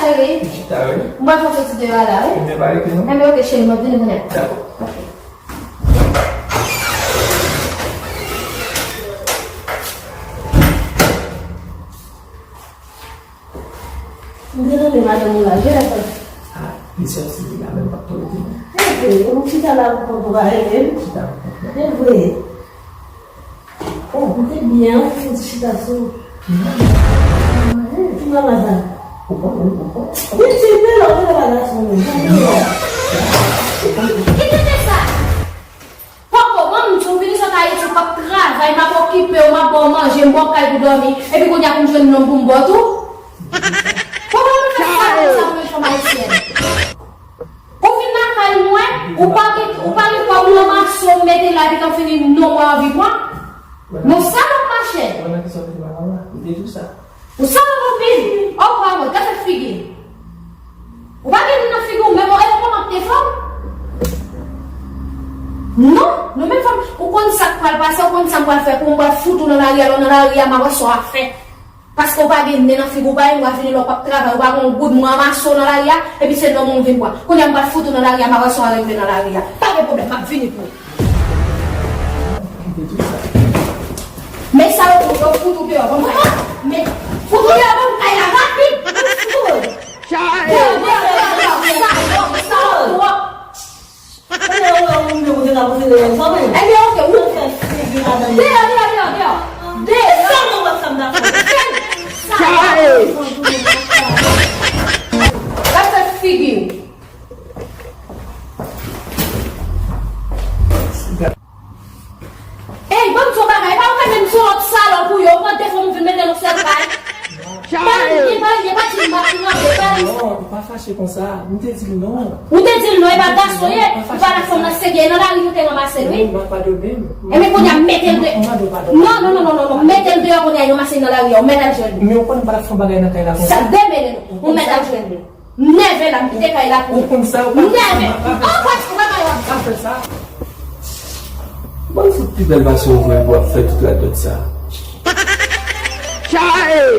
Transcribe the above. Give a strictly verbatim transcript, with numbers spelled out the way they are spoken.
Cheri, m chita, wi. M pral fè yon soti deyò a la, wi. Ebyen, pa rete, non? Enben, oke, cheri, m ap vini kounye a. Dakò. Oke. M te rele madanm ou la, kilè l soti? Ah, li soti, li la menm, pa t tou rete, non. Enben, ou chita la pou konprann, enben. Chita pou konprann. Se vre. Oh, m te byen anvi chita sou. Ki mama sa? Ou pa, ou pa. Wi, ti bèl, ou te la gason. Ki tete sa? Poko, bon, m di w vini sot Ayiti, w p ap travay, m ap okipe w, m ap ba w manje, m ba w kay pou dòmi, epi kounye a pou m jwenn nonm pou m ba w tou? Poko, m fè sa konsa pou yon fanm ayisyèn. Ou vin lakay mwen, ou pa gen, ou pa gen kòb, ou nan mason, ou mete la, epi kan fini, non, mwen anvi pran. Non, sa p ap mache. Ou nan ki sòti pa la, ou te di sa. Ou salòp anpil. Ou pa wè, gade figi. Ou pa gen moun nan figi w, menm yon elefan ap te fè w. Non, nou menm fanm, ou konn sa k pral pase, ou konn sa m pral fè pou m pral fout ou nan lari a, lè w nan lari a, m a wè sa w ap fè. Paske w pa gen nen nan figi w, pa gen dwa vini lè w p ap travay, ou pa gen yon goud, mwen ranmase w nan lari a, epi se nonm ou vin pran. Kounye a m pral fout ou nan lari a, m a wè sa w a regle nan lari a. Pa gen pwoblèm, m ap vini pou ou. Men sa yo, yo fout ou deyò, bon, men fout ou deyò, bon, kay la rapid, fout ou. Deyò, deyò, deyò, deyò, sa, sa, sa, twòp. Ebyen, oke, ou. Deyò, deyò, deyò, deyò. Deyò. Sa, sa, sa. Gade figi w. Ey, ban m di w bagay, pa ou menm sou lòt salòp ou yo, ou pran defo m vin mete nan sèl kay. Pa li, pa li, pa di m pa trande, pa li. Non, ou pa fache konsa, m te di l non. Ou te di l non, e pa gason ye, ou pa la fanm nan serye, nan lari nou te ranmase l, wi. Non, m pa padone m. Ebyen, kounye a, mete l de. Non, non, non, non, non, non, mete l deyò kounye a, yo ranmase l nan lari a, ou mèt al jwenn li. Men ou konn m pa t ap fè yon bagay nan kay la konsa. Sa demennen nou, ou mèt al jwenn li. M nève la, m kite kay la pou ou. Ou konn sa, ou pa fè sa. M nève. An, ou pa, ou pa, ou pa fè sa. Bon, fout pi bèl pase w vre pou ap fè tout radòt sa. Chae!